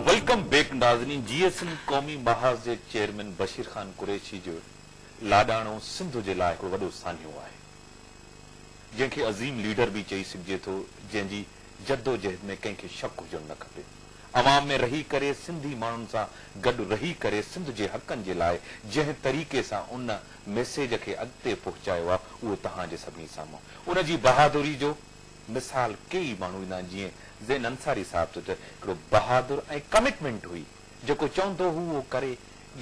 Welcome back ناظرين جيئي سنڌ قومي محاذ جي chairman Bashir Khan Qureshi جو لاڏاڻو سنڌ جي لاء هڪڙو وڏو سانحو آهي جنهن کي عظيم ليڊر به چئي سگهجي ٿو جنهن جي جدوجهد ۾ ڪنهن کي شڪ هجڻ نه کپي عوام ۾ رهي ڪري سنڌي ماڻهن سان گڏ رهي ڪري سنڌ جي حقن جي لاء جنهن طريقي سان ان ميسيج کي اڳتي پهچايو آهي اهو توهان جي سڀني سامهون ان جي بهادري جو مثال ڪيئي ماڻهو ڏيندا آهن جيئن زين انصاري صاحب ٿو چئي هڪڙو بهادر ۽ ڪمٽمينٽ هئي جيڪو چوندو هو اهو ڪري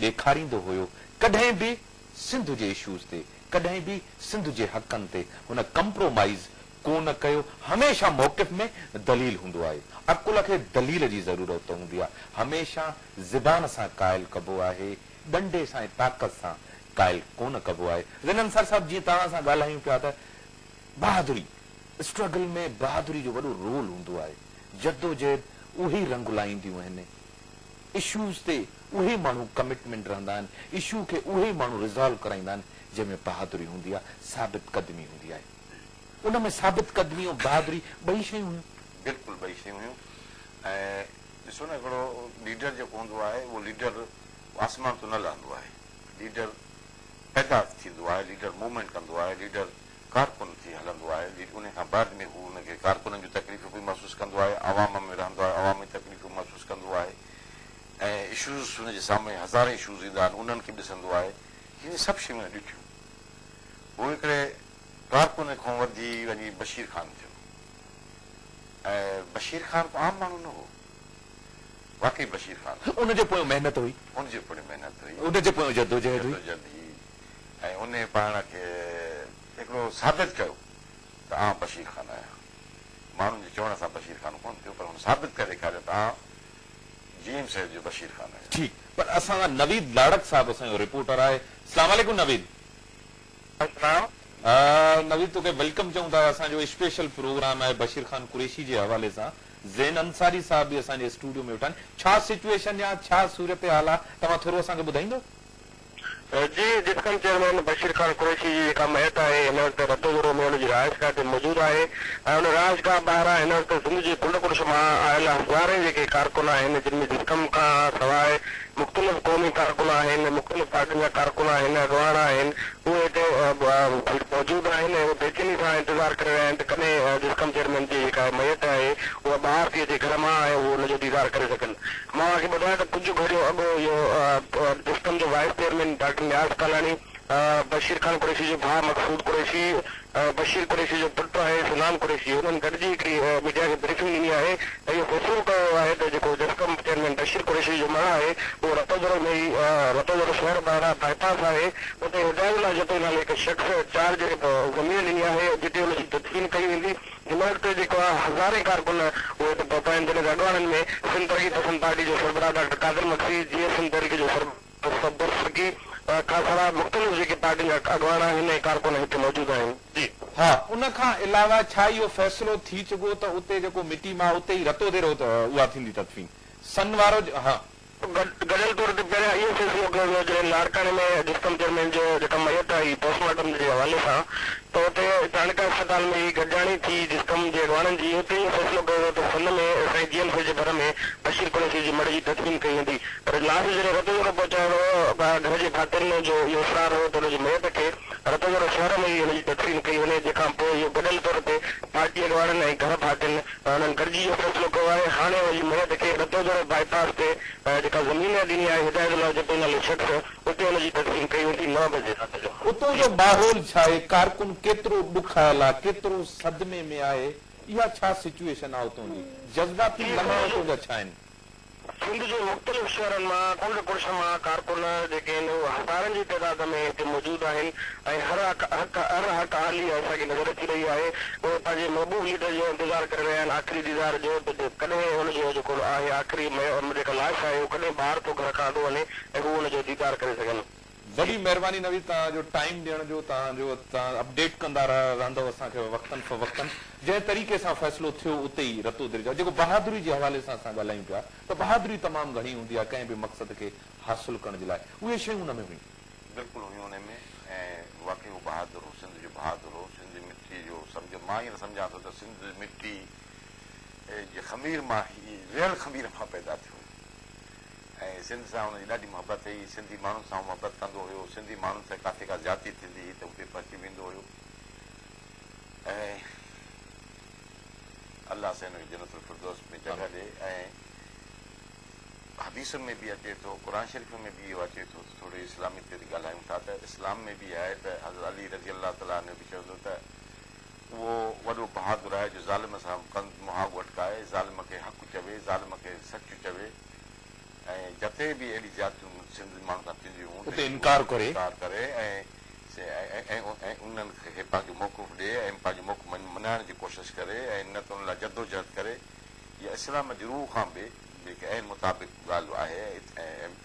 ڏيکاريندو هيو ڪڏهن به سنڌ جي اشوز تي ڪڏهن به سنڌ جي حقن تي هن ڪمپرومائيز ڪونه ڪيو هميشه موقف ۾ دليل هوندو آهي عقل کي دليل جي ضرورت هوندي آهي هميشه زبان سان قائل ڪبو آهي ڏنڊي سان ۽ طاقت سان قائل ڪونه ڪبو آهي زين انصاري صاحب جيئن توهان سان ڳالهايون پيا ته بهادري، اسٽرگل ۾ بهادري جو وڏو رول هوندو آهي، جدوجهد اهي ئي رنگ لائينديون آهن، اشوز تي اهي ئي ماڻهو ڪمٽمينٽ رهندا آهن، اشو کي اهي ئي ماڻهو ريزالو ڪرائيندا آهن جنهن ۾ بهادري هوندي آهي، ثابت قدمي هوندي آهي. ان ۾ ثابت قدمي ۽ بهادري ٻئي شيون هيون. بلڪل ٻئي شيون هيون ۽ ڏسو نه هڪڙو ليڊر جيڪو هوندو آهي اهو ليڊر آسمان تون نه لهندو آهي، ليڊر پيدا ٿيندو آهي، ليڊر موومينٽ ڪندو آهي، ليڊر ڪارڪن ٿي هلندو آهي، انهي کان بعد ۾ هو ان کي ڪارڪنن جون تڪليفون به محسوس ڪندو آهي، عوام ۾ رهندو آهي، عوامي تڪليفون محسوس ڪندو آهي ۽ اشوز هن جي سامهون هزارين اشوز ايندا آهن، انهن کي به ڏسندو آهي، هن سڀ شيون هن ڏٺيون. هو هڪڙي ڪارڪن کان وڌي وڃي بشير خان ٿيو ۽ بشير خان ڪو عام ماڻهو نه هو، واقعي بشير خان هو. ان جي پويان محنت هئي. ان جي پويان محنت هئي. ان جي پويان جدوجهد هئي. جدوجهد هئي. ۽ انهي پاڻ کي هڪڙو ثابت ڪيو ته آئون بشير خان آهيان. ماڻهن جي چوڻ سان بشير خان ڪونه ٿيو پر هن ثابت ڪري ڏيکاريو ته آئون جي ايم سيد جو بشير خان آهيان. ٺيڪ پر اسان سان نويد لاڙڪ صاحب اسان جو رپورٽر آهي. اسلام عليڪم نويد. السلام. نويد توکي welcome چئون ٿا اسان جو اسپيشل پروگرام آهي بشير خان قريشي جي حوالي سان زين انصاري صاحب به اسان جي اسٽوڊيو ۾ ويٺا آهن ڇا سچوئيشن يا ڇا صورتحال آهي توهان ٿورو اسان کي ٻڌائيندو. جي جسقم چيئرمين بشير خان قريشي جي جيڪا ميت آهي هن وقت رتوديرو ۾ ان جي رهائشگاهه تي موجود آهي ۽ ان رهائشگاهه ٻاهران هن وقت سنڌ جي ڪنڊ ڪڙڇ مان آيل هزارين جيڪي ڪارڪن آهن جن ۾ جسقم کان سواء مختلف قومي ڪارڪن آهن مختلف پارٽين جا ڪارڪن آهن اڳواڻ آهن اهي هتي موجود آهن ۽ اهي بيچيني سان انتظار ڪري رهيا آهن ته ڪڏهن جسقم چيئرمين جي جيڪا ميت آهي اها ٻاهر ٿي اچي گهر مان ۽ اهو ان جو ديدار ڪري سگهن. مان اوهان کي ٻڌايان ته ڪجهه گهڙيون اڳ اهو جسقم جو vice chairman doctor Niaz Kalani, Bashir Khan Qureshi جو ڀاء مقصود قريشي، بشير قريشي جو پٽ آهي سنان قريشي انهن گڏجي هڪڙي ميڊيا کي بريفنگ ڏني آهي ۽ اهو فيصلو ڪيو ويو آهي ته جيڪو جسقم چيئرمين بشير قريشي جو مڙهه آهي اهو رتوديرو ۾ ئي رتوديرو شهر ٻاهران بائي پاس آهي اتي هدايت الله جتوئي نالي هڪ شخص چار جريب زمين ڏني آهي جتي ان جي تدفين ڪئي ويندي. هن وقت جيڪو آهي هزارين ڪارڪن اهي ته پهتا آهن جڏهن ته اڳواڻن ۾ سنڌ ترقي پسند پارٽي جو سربراهه ڊاڪٽر قادر مگسي، جيئي سنڌ تحريڪ جو سربراهه صفدر سرڪي کان سواء مختلف جيڪي پارٽين جا اڳواڻ آهن ۽ ڪارڪن هتي موجود آهن. جي. ها ان کان علاوه ڇا اهو فيصلو ٿي چڪو ته اتي جيڪو مٽي ماء اتي ئي رتوديرو اها ٿيندي تدفين سن وارو ها. گڏيل طور تي پهريان اهو فيصلو ڪيو ويو جڏهن لاڙڪاڻي ۾ جسقم چيئرمين جو جيڪا ميت آئي پوسٽ مارٽم جي حوالي سان ته اتي چانڊڪا اسپتال ۾ ئي گڏجاڻي ٿي جسقم جي اڳواڻن جي اتي اهو فيصلو ڪيو ويو ته سن ۾ سائين جي ايم سيد جي ڀر ۾ بشير قريشي جي مڙهه جي تدفين ڪئي ويندي پر لاش جڏهن رتوديرو پهچايو ويو گهر جي ڀاتين جو اهو اصرار هو ته ان جي ميت کي رتوديرو شهر ۾ ئي ان جي تدفين ڪئي وڃي جنهن کان پوء اهو گڏيل طور تي پارٽي اڳواڻن ۽ گهر ڀاتين انهن گڏجي اهو فيصلو ڪيو آهي هاڻي ان جي ميت کي رتوديرو بائي پاس تي جيڪا زمين ڏني آهي هدايت الله جتوئي نالي شخص اتي ان جي تدفين ڪئي ويندي نو بجي رات جو. اتون جو ماحول ڇا آهي ڪارڪن ڪيترو ڏکايل آ ڪيترو صدمي ۾ آهي اها ڇا سچوئيشن آ اتون جي جذباتي لمحا اتون جا ڇا آهن. سنڌ جي مختلف شهرن مان ڪنڊ ڪڙڇ مان ڪارڪن جيڪي آهن اهي هزارن جي تعداد ۾ هتي موجود آهن ۽ هر اک هر اک آلي اسان کي نظر اچي رهي آهي اهي پنهنجي محبوب ليڊر جو انتظار ڪري رهيا آهن آخري ديدار جو ته ڪڏهن ان جو جيڪو آهي آخري جيڪا لاش آهي اهو ڪڏهن ٻاهر ٿو گهر کان آندو وڃي ۽ هو ان جو ديدار ڪري سگهن. وڏي مهرباني نويد توهان جو ٽائيم ڏيڻ جو توهان جو توهان اپڊيٽ ڪندا رهندؤ اسان کي وقتن فوقتن جنهن طريقي سان فيصلو ٿيو اتي ئي رتوديري جو جيڪو بهادري جي حوالي سان اسان ڳالهايون پيا ته بهادري تمام گهڻي هوندي آهي ڪنهن به مقصد کي حاصل ڪرڻ جي لاء اهي شيون ان ۾ هيون. بلڪل هيون ان ۾ ۽ واقعي هو بهادر هو سنڌ جو بهادر هو سنڌ جي مٽي جو سمجهه مان ائين سمجهان ٿو ته سنڌ مٽي جي خمير مان هي رهيل خمير مان پيدا ٿيو. ۽ سنڌ سان هن جي ڏاڍي محبت هئي، سنڌي ماڻهن سان هو محبت ڪندو هيو، سنڌي ماڻهن سان ڪاٿي ڪا زيادتي ٿيندي هئي ته اتي پهچي ويندو هيو ۽ الله سائين هن کي جنت الفردوس ۾ جڳهه ڏي ۽ حديثن ۾ به اچي ٿو، قرآن شريف ۾ به اهو اچي ٿو ته ٿوري اسلامي تي ڳالهايون ٿا ته اسلام ۾ به آهي ته حضرت علي رضي الله تعالٰي عنه به چوندو ته اهو وڏو بهادر آهي جو ظالم سان ڪنڌ مهاڳو اٽڪائي، ظالم کي حق چوي، ظالم کي سچ چوي ۽ جتي به اهڙي زيادتيون سنڌ جي ماڻهن سان ٿينديون هيون اتي انڪار ڪري. انڪار ڪري ۽ ۽ انهن کي پنهنجو موقف ڏئي ۽ پنهنجو موقف مڃائڻ جي ڪوشش ڪري ۽ نه ته ان لاء جدوجهد ڪري اها اسلام جي روح کان به هڪ عين مطابق ڳالهه آهي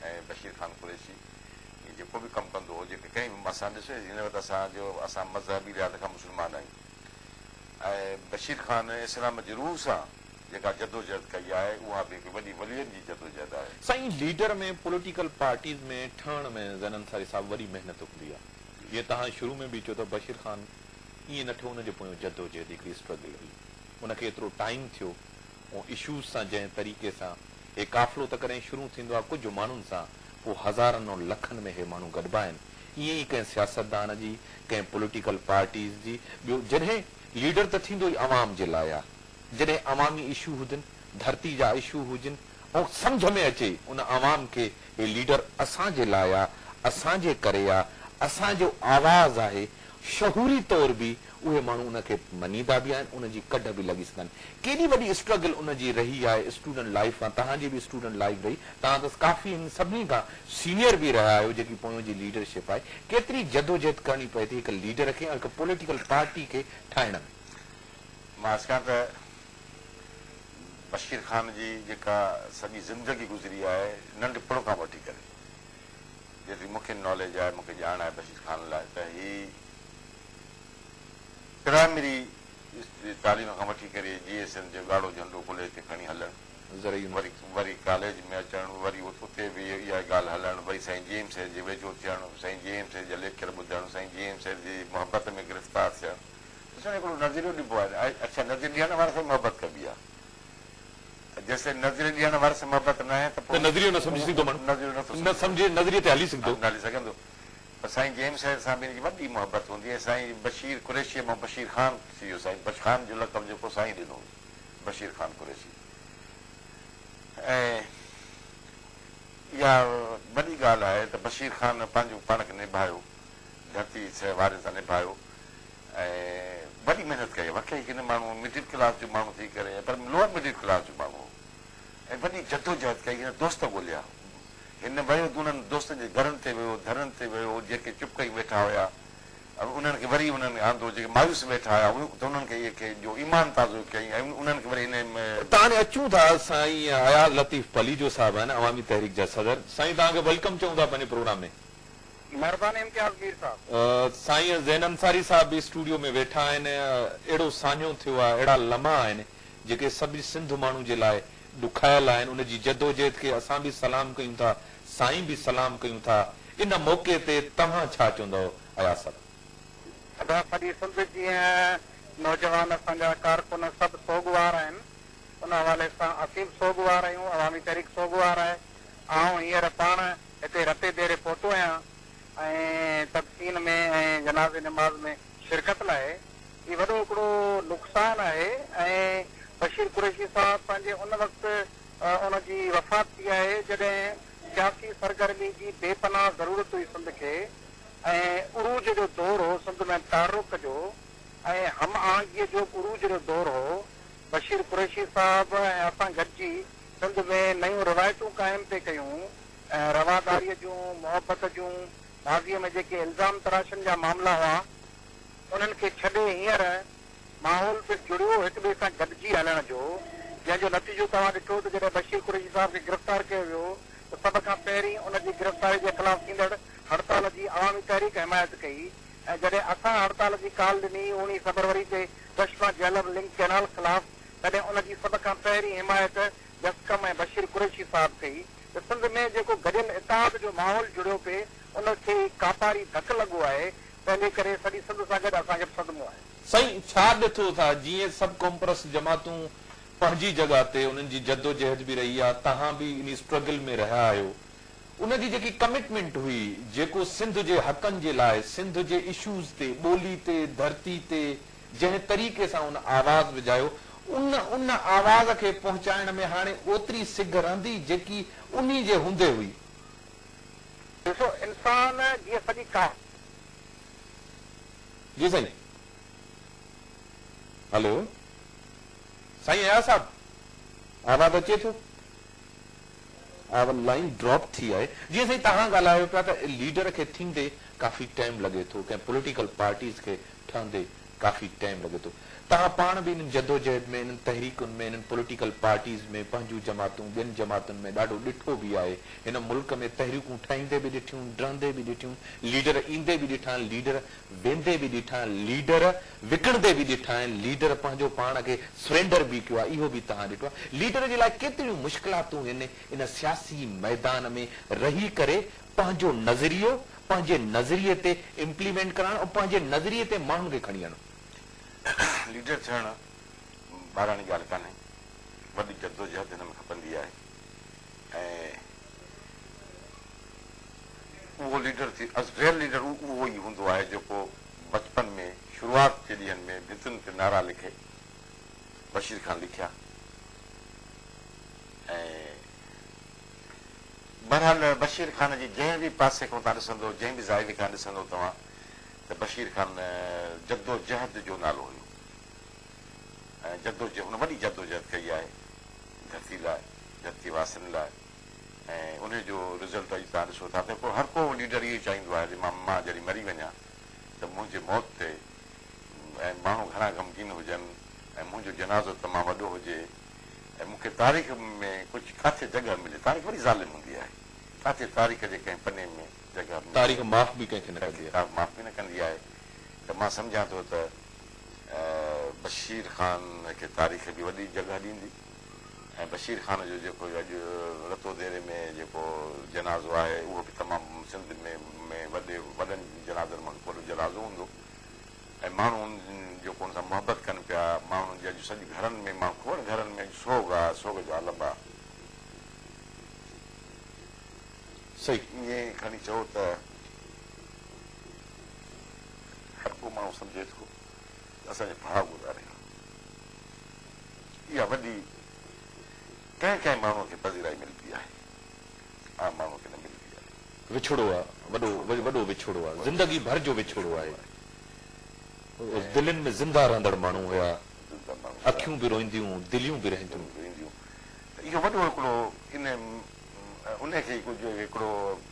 ۽ بشير خان قريشي جيڪو به ڪم ڪندو هو جيڪي ڪنهن به اسان ڏسو هن وقت اسان جو اسان مذهبي لحاظ کان مسلمان آهيون ۽ بشير خان اسلام جي روح سان جيڪا جدوجهد ڪئي آهي اها به هڪ وڏي ولين جي جدوجهد آهي. سائين ليڊر ۾ پوليٽيڪل پارٽيز ۾ ٺهڻ ۾ زين انصاري صاحب وڏي محنت هوندي آهي جيئن توهان شروع ۾ به چيو ته بشير خان ائين نه ٺهيو ان جي پويان جدوجهد هڪڙي اسٽرگل هئي ان کي ايترو ٽائيم ٿيو ۽ اشوز سان جنهن طريقي سان هي قافلو ته ڪڏهن شروع ٿيندو آهي ڪجهه ماڻهن سان پوء هزارن ۽ لکن ۾ هي ماڻهو گڏبا آهن ائين ئي ڪنهن سياستدان جي ڪنهن پوليٽيڪل پارٽيز جي ٻيو جڏهن ليڊر ته ٿيندو ئي عوام جي لاء آهي جڏهن عوامي اشو هجن ڌرتي جا اشو هجن ۽ سمجهه ۾ اچي ان عوام کي هي ليڊر اسان جي لاء آ اسان جي ڪري آ اسان جو آواز آهي شعوري طور به اهي ماڻهو ان کي مڃيندا به آهن ان جي ڪڍ به لڳي سگهن. ڪيڏي وڏي اسٽرگل ان جي رهي آهي اسٽوڊنٽ لائيف کان توهان جي به اسٽوڊنٽ لائيف رهي توهان ته ڪافي هن سڀني کان سينيئر به رهيا آهيو جيڪي پويون جي ليڊر شپ آهي ڪيتري جدوجهد ڪرڻي پئي ٿي هڪ ليڊر کي ۽ هڪ پوليٽيڪل پارٽي کي ٺاهڻ ۾. مان عرض ڪيان ته بشير خان جي جيڪا سڄي زندگي گذري آهي ننڍپڻ کان وٺي ڪري جيتري مون کي ناليج آهي مون کي ڄاڻ آهي بشير خان لاء ته هي پرائمري تعليم کان وٺي ڪري جيئي سنڌ جو ڳاڙهو جهنڊو ڪلهي تي کڻي هلڻ، وري وري ڪاليج ۾ اچڻ، وري اتي به اها ئي ڳالهه هلڻ، وري سائين جي ايم سيد جي ويجهو ٿيڻ، سائين جي ايم سيد جا ليڪچر ٻڌڻ، سائين جي ايم سيد جي محبت ۾ گرفتار ٿيڻ. ڏسو نه هڪڙو نظريو ڏبو آهي، اڇا نظريي ڏيڻ واري سان محبت ڪبي آهي، جيستائين نظريي ڏيڻ واري سان محبت ناهي ته پوء ته نظريو نه سمجهي سگهندو ماڻهو، نظريو نه ٿو نه سمجهي نظريي تي هلي سگهندو. نه هلي سگهندو. پر سائين جي ايم سيد سان به هن جي وڏي محبت هوندي ۽ سائين بشير قريشيء مان بشير خان ٿي ويو. سائين بش خان جو لقب جيڪو سائين ڏنو هو بشير خان قريشي ۽ اها وڏي ڳالهه آهي ته بشير خان پنهنجو پاڻ کي نڀايو، ڌرتي وارن سان نڀايو ۽ وڏي محنت ڪئي. واقعي هن ماڻهو مڊل ڪلاس جو ماڻهو ٿي ڪري پر لوئر مڊل ڪلاس جو ماڻهو هو ۽ وڏي جدوجهد ڪئي. هن دوست ڳوليا. هن ويو ته انهن دوستن جي گهرن تي ويو، درن تي ويو، جيڪي چپ ڪئي ويٺا هيا، انهن کي وري انهن آندو، جيڪي مايوس ويٺا هيا ته انهن کي کي جو ايمان تازو ڪيائين ۽ انهن کي وري هن. ته هاڻي اچون ٿا سائين اياز لطيف پليجو صاحب آهن عوامي تحريڪ جا صدر سائين توهان کي welcome چئون ٿا پنهنجي پروگرام ۾. مهرباني امتياز مير صاحب. سائين زين انصاري صاحب به اسٽوڊيو ۾ ويٺا آهن اهڙو سانحو ٿيو آهي اهڙا لمحا آهن جيڪي سڀ سنڌ ماڻهو جي لاء ڏکايل آهن ان جي جدوجهد کي اسان به سلام ڪيون ٿا سائين به سلام ڪيون ٿا ان موقعي تي توهان ڇا چوندؤ اياز صاحب. ادا سڄي سنڌ جيئن نوجوان اسان جا ڪارڪن سڀ سوڳوار آهن ان حوالي سان اسين به سوڳوار آهيون عوامي تحريڪ سوڳوار آهي آئون هينئر پاڻ هتي رتي ديري پهتو آهيان ۽ تدفين ۾ ۽ جنازي نماز ۾ شرڪت لاء هي وڏو هڪڙو نقصان آهي ۽ بشير قريشي صاحب پنهنجي ان وقت ان جي وفات ٿي آهي جڏهن سياسي سرگرمي جي بي پناهه ضرورت هئي سنڌ کي ۽ عروج جو دور هو سنڌ ۾ تحرڪ جو ۽ هم آهنگي جو به عروج جو دور هو بشير قريشي صاحب ۽ اسان گڏجي سنڌ ۾ نيون روايتون قائم پئي ڪيون ۽ رواداري جون محبت جون ماضي ۾ جيڪي الزام تراشين جا معاملا هئا انهن کي ڇڏي هينئر ماحول به جڙيو هڪ ٻئي سان گڏجي هلڻ جو، جنهن جو نتيجو توهان ڏٺو ته جڏهن بشير قريشي صاحب کي گرفتار ڪيو ويو ته سڀ کان پهرين ان جي گرفتاري جي خلاف ٿيندڙ هڙتال جي عوامي تحريڪ حمايت ڪئي ۽ جڏهن اسان هڙتال جي ڪال ڏني اوڻيهه فيبروري تي چشما جهلم لنڪ ڪئنال خلاف تڏهن ان جي سڀ کان پهرين حمايت جسقم ۽ بشير قريشي صاحب ڪئي ته سنڌ ۾ جيڪو گڏيل اتحاد جو ماحول جڙيو پئي ان کي ڪاپاري ڌڪ لڳو آهي تنهن جي ڪري سڄي سنڌ سان گڏ اسان کي به صدمو آهي. سائين ڇا ڏٺو ٿا جيئن سڀ قومپرست جماعتون پنهنجي جڳهه تي انهن جي جدوجهد به رهي آ، توهان به انهي اسٽرگل ۾ رهيا آهيو. ان جي جيڪي ڪمٽمينٽ هئي، جيڪو سنڌ جي حقن جي لاء، سنڌ جي اشوز تي، ٻولي تي، ڌرتي تي جنهن طريقي سان ان آواز وڄايو، ان ان آواز کي پهچائڻ ۾ هاڻي اوتري سگهه رهندي جيڪي انهي جي هوندي هئي. ڏسو انسان جيئن سڄي ڪا. جي سائين. هلو سائين اياز صاحب آواز اچي ٿو؟ آواز لائين ڊراپ ٿي آهي. جيئن سائين توهان ڳالهايو پيا ته ليڊر کي ٿيندي ڪافي ٽائيم لڳي ٿو ڪنهن پوليٽيڪل پارٽيز کي ٺهندي ڪافي ٽائيم لڳي ٿو. توهان پاڻ به انهن جدوجهد ۾ انهن تحريڪن ۾ انهن پوليٽيڪل پارٽيز ۾ پنهنجون جماعتون ٻين جماعتن ۾ ڏاڍو ڏٺو به آهي. هن ملڪ ۾ تحريڪون ٺهندي به ڏٺيون ڊهندي به ڏٺيون ليڊر ايندي به ڏٺا ليڊر ويندي به ڏٺا ليڊر وڪڻندي به ڏٺا آهن، ليڊر پنهنجو پاڻ کي سرينڊر به ڪيو آهي، اهو به توهان ڏٺو آهي. ليڊر جي لاء ڪيتريون مشڪلاتون هن ان سياسي ميدان ۾ رهي ڪري پنهنجو نظريو پنهنجي نظريي تي امپليمينٽ ڪرائڻ ۽ پنهنجي نظريي تي ماڻهن کي کڻي آڻڻ. ليڊر ٿيڻ ٻاراڻي ڳالهه ڪانهي، وڏي جدوجهد هن ۾ کپندي آهي ۽ اهو ليڊر ٿي ريئل ليڊر اهو ئي هوندو آهي جيڪو بچپن ۾ شروعات جي ڏينهن ۾ ڀتين تي نعرا لکي بشير خان لکيا ۽ بهرحال بشير خان جي جنهن به پاسي کان توهان ڏسندو جنهن به زاويي کان ڏسندو توهان ته بشير خان جدوجهد جو نالو هيو ۽ جدوجهد هن وڏي جدوجهد ڪئي آهي ڌرتي لاء ڌرتي واسين لاء ۽ انهي جو رزلٽ اڄ توهان ڏسو ٿا ته هر ڪو ليڊر اهو ئي چاهيندو آهي ته مان مان جڏهن مري وڃان ته منهنجي موت تي ۽ ماڻهو گهڻا غمگين هجن ۽ منهنجو جنازو تمام وڏو هجي ۽ مون کي تاريخ ۾ ڪجهه ڪاٿي جڳهه ملي تاريخ وڏي ظالم هوندي آهي ڪاٿي تاريخ جي ڪنهن پني ۾ جڳهه ملي تاريخ معاف به ڪنهن کي نه ڪندي آهي. تاريخ معاف به نه ڪندي آهي ته مان سمجهان ٿو ته بشير خان کي تاريخ به وڏي جڳهه ڏيندي. ۽ بشير خان جو جيڪو اڄ رتو ديري ۾ جيڪو جنازو آهي اهو به تمام سنڌ ۾ ۾ وڏي وڏن جنازن مان هڪ وڏو جنازو هوندو ۽ ماڻهو جيڪو ان سان محبت ڪن پيا ماڻهن جي اڄ سڄي گهرن ۾ ماڻهو کوڙ گهرن ۾ اڄ سوڳ آ سوڳ جو عالم آ. صحيح. ائين کڻي چئو ته هر ڪو ماڻهو سمجهي ٿو ته اسان جو ڀاء گذاري ويو. اها وڏي ڪنهن ڪنهن ماڻهوء کي پذيرائي ملندي آهي، عام ماڻهوء کي نه ملندي آهي. وڇوڙو آ، وڏو وڏو وڇوڙو آ، زندگي ڀر جو وڇوڙو آهي. دلين ۾ زنده رهندڙ ماڻهو هيا، اکيون به روئينديون، دليون به رئنديون. ته اهو وڏو هڪڙو ان ان کي ڪجهه هڪڙو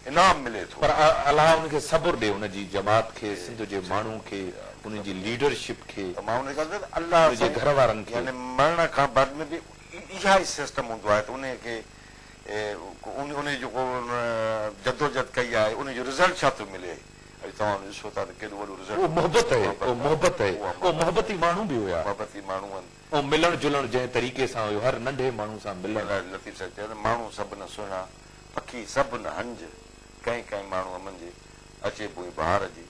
انعام ملي ٿو. پر الله ان کي صبر ڏي، ان جي جماعت کي، سنڌ جي ماڻهو کي، انهن جي ليڊر شپ کي، ته مان ان کي الله ان جي گهر وارن کي. يعني مرڻ کان بعد ۾ به اها ئي سسٽم هوندو آهي ته ان کي ان جيڪو جدوجهد ڪئي آهي ان جو رزلٽ ڇا ٿو ملي اڄ توهان ڏسو ٿا ته ڪيڏو وڏو رزلٽ. اهو محبت آهي، اهو محبت آهي، اهو محبتي ماڻهو به هيا. محبتي ماڻهو آهن. ۽ ملڻ جلڻ جنهن طريقي سان هيو هر ننڍي ماڻهو سان ملڻ. لطيف سائين چيو ته ماڻهو سڀ نه سهڻا، پکي سڀ نه هنج، ڪنهن ڪنهن ماڻهوء منجهه اچي بوء بهار جي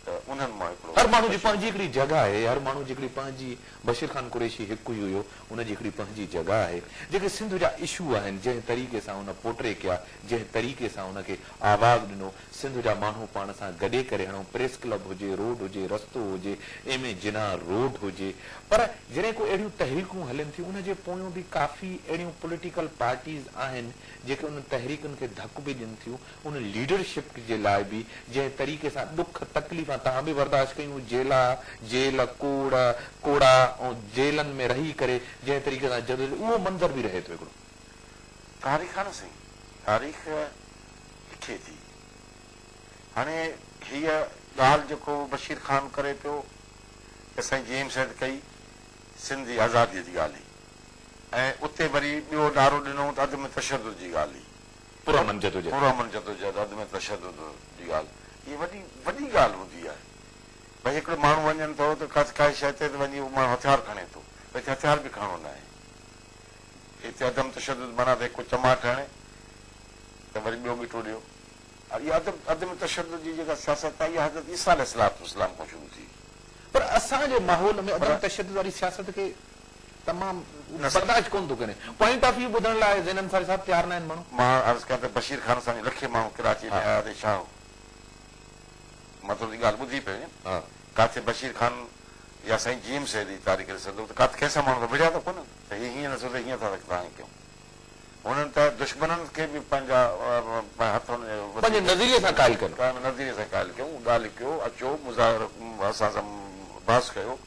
ته انهن مان هڪڙو هر ماڻهو جي پنهنجي هڪڙي جڳهه آهي، هر ماڻهو جي هڪڙي پنهنجي بشير خان قريشي هڪ ئي هيو، ان جي هڪڙي پنهنجي جڳهه آهي. جيڪي سنڌ جا اشو آهن، جنهن طريقي سان ان پورٽري ڪيا، جنهن طريقي سان ان کي آواز ڏنو، سنڌ جا ماڻهو پاڻ سان گڏي ڪري هڻو، پريس ڪلب هجي، روڊ هجي، رستو هجي، ايم اي جناح روڊ هجي، پر جڏهن ڪو اهڙيون تحريڪون هلن ٿيون ان جي پويون به ڪافي اهڙيون پوليٽيڪل پارٽيز آهن جيڪي انهن تحريڪن کي ڌڪ به ڏين ٿيون، ان ليڊرشپ جي لاء به جنهن طريقي سان ڏک تڪليفان توهان به برداشت ڪيون، جيلا، جيل، ڪوڙ، ڪوڙا ۽ جيلن ۾ رهي ڪري جنهن طريقي سان جدوجهد اهو منظر به رهي ٿو هڪڙو. تاريخ آ نه سائين، تاريخ لکي ٿي. هاڻي هيء ڳالهه جيڪو بشير خان ڪري پيو يا سائين جي ايم سيد ڪئي، سنڌ جي آزاديء جي ڳالهه هئي ۽ اتي وري ٻيو نعرو ڏنو ته عدم تشدد جي ڳالهه هئي. پرامن جدوجهد. پرامن جدوجهد، عدم تشدد جي ڳالهه. هيء وڏي وڏي ڳالهه هوندي آهي. ڀئي هڪڙو ماڻهو وڃن ٿو ته ڪاٿي ڪائي شيء تي ته وڃي اهو ماڻهو هٿيار کڻي ٿو. ڀئي هتي هٿيار به کڻڻو ناهي. هتي عدم تشدد معنيٰ ته هڪ چماٽ هڻي ته وري ٻيو ڳٽو ڏيو. اها عدم تشدد جي جيڪا سياست آهي اها حضرت عيسيٰ عليه الصلوة والسلام کان شروع ٿي. پر اسان جي ماحول ۾ عدم تشدد واري سياست کي. تمام برداشت ڪونه ٿو ڪري. پوائنٽ آف ويو ٻڌڻ لاء زين انصاري صاحب تيار ناهن ماڻهو. مان عرض ڪيان ته بشير خان سان جو لکين ماڻهو ڪراچي ۾ آيا ته ڇا هو؟ مطلب جي ڳالهه ٻڌي پئي وڃي. ڪاٿي بشير خان يا سائين جي ايم سيد جي تاريخ ڏسندو ته ڪاٿي ڪنهن سان ماڻهو ته وڙهيا ته ڪونهن ته هي هيئن نه ٿيو ته هيئن ٿا ته ڪيون. هنن ته دشمنن کي به پنهنجا هٿ پنهنجي نظريي سان قائل ڪيو. نظريي سان قائل ڪيون، ڳالهه ڪيو، اچو مظاهرو اسان سان بحث ڪيو،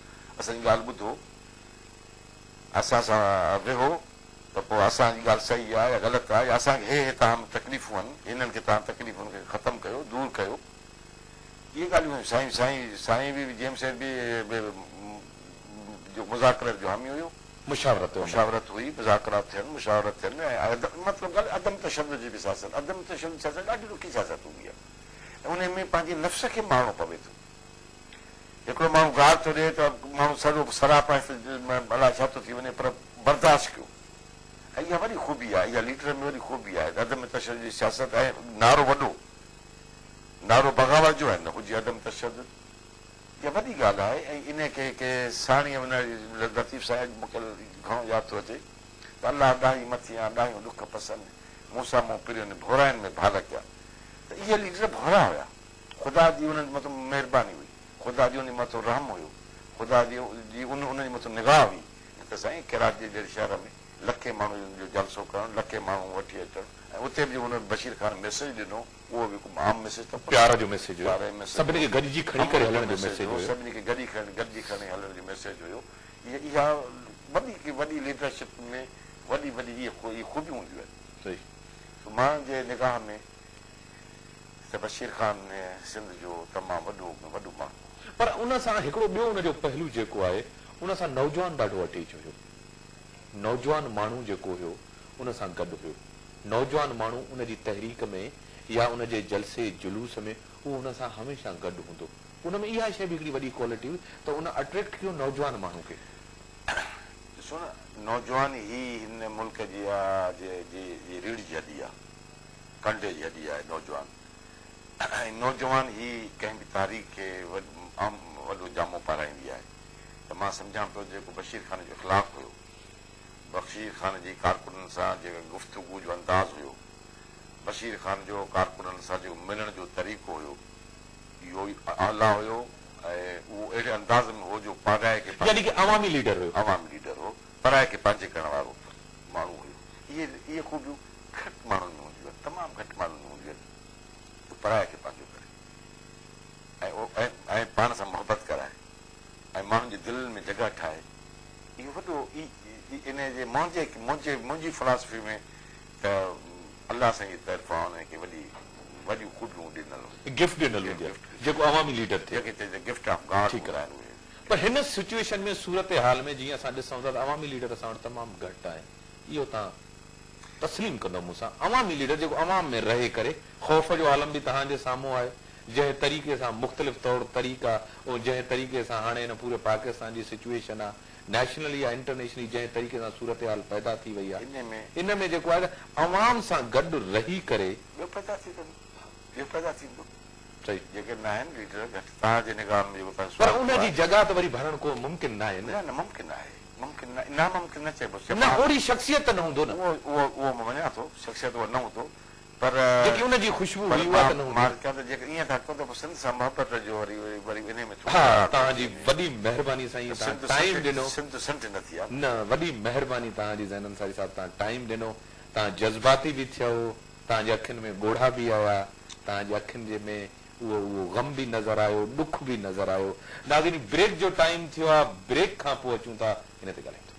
اسان جي ڳالهه ٻڌو، اسان سان ويهو ته پوء اسان جي ڳالهه صحيح آهي يا غلط آهي يا اسان کي هي هي توهان ۾ تڪليفون آهن، هنن کي توهان تڪليفن کي ختم ڪيو، دور ڪيو. اهي ڳالهيون هيون. سائين سائين سائين به جي ايم سيد به جو مذاڪرت جو حامي هيو. مشاورت هئي. مشاورت هئي، مذاڪرات ٿين، مشاورت ٿين ۽ مطلب ڳالهه عدم تشدد جي به سياست، عدم تشدد جي سياست ڏاڍي ڏکي سياست هوندي آهي ۽ انهي ۾ پنهنجي نفس کي مارڻو پوي ٿو. هڪڙو ماڻهو گار ٿو ڏئي ته ماڻهو سڄو سراپا الاء ڇا ٿو ٿي وڃي پر برداشت ڪيو ۽ اها وڏي خوبي آهي، اها ليڊر ۾ وڏي خوبي آهي ته عدم تشدد جي سياست ۽ نعرو وڏو نعرو بغاوت جو آهي نه هجي عدم تشدد. اها وڏي ڳالهه آهي ۽ انهيء کي ڪي ساڻيهه ۾ لطيف سائين اڄ مون کي گهڻو ياد ٿو اچي ته الله ڏاهي مٿيان ڏاهيون ڏک پسن، مون سان مون پرين ڀورائن ۾ ڀال ڪيا ته اهي ليڊر ڀورا هيا، خدا جي انهن جي مٿان مهرباني هئي، خدا جي انهن جي مٿان رحم هيو، خدا جي انهن جي مٿان نگاهه هئي، نه ته سائين ڪراچيء جهڙي شهر ۾ لکين ماڻهن جو جلسو ڪرڻ، لکين ماڻهو وٺي اچڻ ۽ اتي به جو هن بشير خان ميسيج ڏنو. اهو به هڪ عام ميسيج ته ڪونه. پيار جو ميسيج هيو. سڀني کي گڏجي کڻي ڪري هلڻ جو ميسيج هيو. سڀني کي گڏي کڻي گڏجي کڻي هلڻ جو ميسيج هيو. اها وڏي وڏي ليڊرشپ ۾ وڏي وڏي اهي خوبيون هونديون آهن. صحيح. سو مان جي نگاهه ۾ ته بشير خان سنڌ جو تمام وڏو ۾ وڏو ماڻهو هو. پر ان سان هڪڙو ٻيو ان جو پهلو جيڪو آهي ان سان نوجوان ڏاڍو اٽيچ هيو. نوجوان ماڻهو جيڪو هيو ان سان گڏ هيو. نوجوان ماڻهو ان جي تحريڪ ۾ يا ان جي جلسي جلوس ۾ اهو ان سان هميشه گڏ هوندو. ان ۾ اها شيء به هڪڙي وڏي ڪوالٽي هئي ته ان اٽريڪٽ ڪيو نوجوان ماڻهو کي. ڏسو نه نوجوان ئي هن ملڪ جي جي جي جي ريڙهه جي هڏي آ، ڪنڊي جي هڏي آهي نوجوان ۽ نوجوان ئي ڪنهن به تحريڪ کي عام وڏو جامو پارائيندي آهي ته مان سمجهان پيو جيڪو بشير خان جو اخلاق هيو بشير خان جي ڪارڪنن سان جيڪا گفتگو جو انداز هيو، بشير خان جو ڪارڪنن سان جيڪو ملڻ جو طريقو هيو، اهو ئي اعليٰ هيو ۽ اهو اهڙي انداز ۾ هو جو پرائي کي پنهنجي. يعني ڪه عوامي ليڊر هيو. عوامي ليڊر هو، پرائي کي پنهنجي ڪرڻ وارو ماڻهو هيو. اهي اهي خوبيون گهٽ ماڻهن ۾ هونديون آهن، تمام گهٽ ماڻهن ۾ هونديون آهن جو پرائي کي پنهنجو ڪري ۽ ۽ پاڻ سان محبت ڪرائي ۽ ماڻهن جي دلين ۾ جڳهه ٺاهي. اهو وڏو ئي انهيء جي منهنجي منهنجي منهنجي فلاسفي ۾ ته الله سائين جي طرفان انهيء کي وڏي وڏيون خوبيون ڏنل هيون. گفٽ ڏنل هوندي آهي جيڪو عوامي ليڊر ٿئي. جنهن کي چئجي گفٽ آف گاڊ ٺيڪ هوندا آهي آهن اهي. پر هن سچوئيشن ۾ صورتحال ۾ جيئن اسان ڏسون ٿا ته عوامي ليڊر اسان وٽ تمام گهٽ آهن اهو توهان تسليم ڪندؤ مون سان عوامي ليڊر جيڪو عوام ۾ رهي ڪري خوف جو عالم به توهان جي سامهون آهي جنهن طريقي سان مختلف طور طريقا ۽ جنهن طريقي سان هاڻي هن پوري پاڪستان جي سچوئيشن آ نيشنلي يا انٽرنيشنلي جنهن طريقي سان صورتحال پيدا ٿي وئي آ ان ۾ جيڪو آهي ته عوام سان گڏ رهي ڪري. ٻيو پيدا ٿي ويندو ٻيو پيدا ٿيندو صحيح. جيڪي ناهن ليڊر گهٽ توهان جي نگاهه ۾ جيڪو توهان پر ان جي جڳهه ته وري ڀرڻ ڪو ممڪن ناهي نه. نه نه ممڪن آهي ممڪن نه ناممڪن نه چئبو نه اوڙي شخصيت نه هوندو نه. اهو اهو اهو مان مڃان ٿو شخصيت اها نه هوندو پر جيڪي ان جي خوشبو هئي اها ته نه هوندي. مان چوان ته جيڪڏهن ائين ٿا ڪيو ته پوء سنڌ سان محبت جو وري وري انهي ۾ ٿورو ها توهان جي وڏي مهرباني سائين توهان ٽائيم ڏنو. سنڌ سنڍ نه ٿي آ. نه وڏي مهرباني توهان جي زين انصاري صاحب توهان ٽائيم ڏنو توهان جذباتي به ٿيو توهان جي اکين ۾ ڳوڙها به آيا توهان جي اکين جي ۾ اهو اهو غم به نظر آيو ڏک به نظر آيو ناظرين بريڪ جو ٽائيم ٿيو آ بريڪ کان پوء اچون ٿا ان تي ڳالهائينداسين.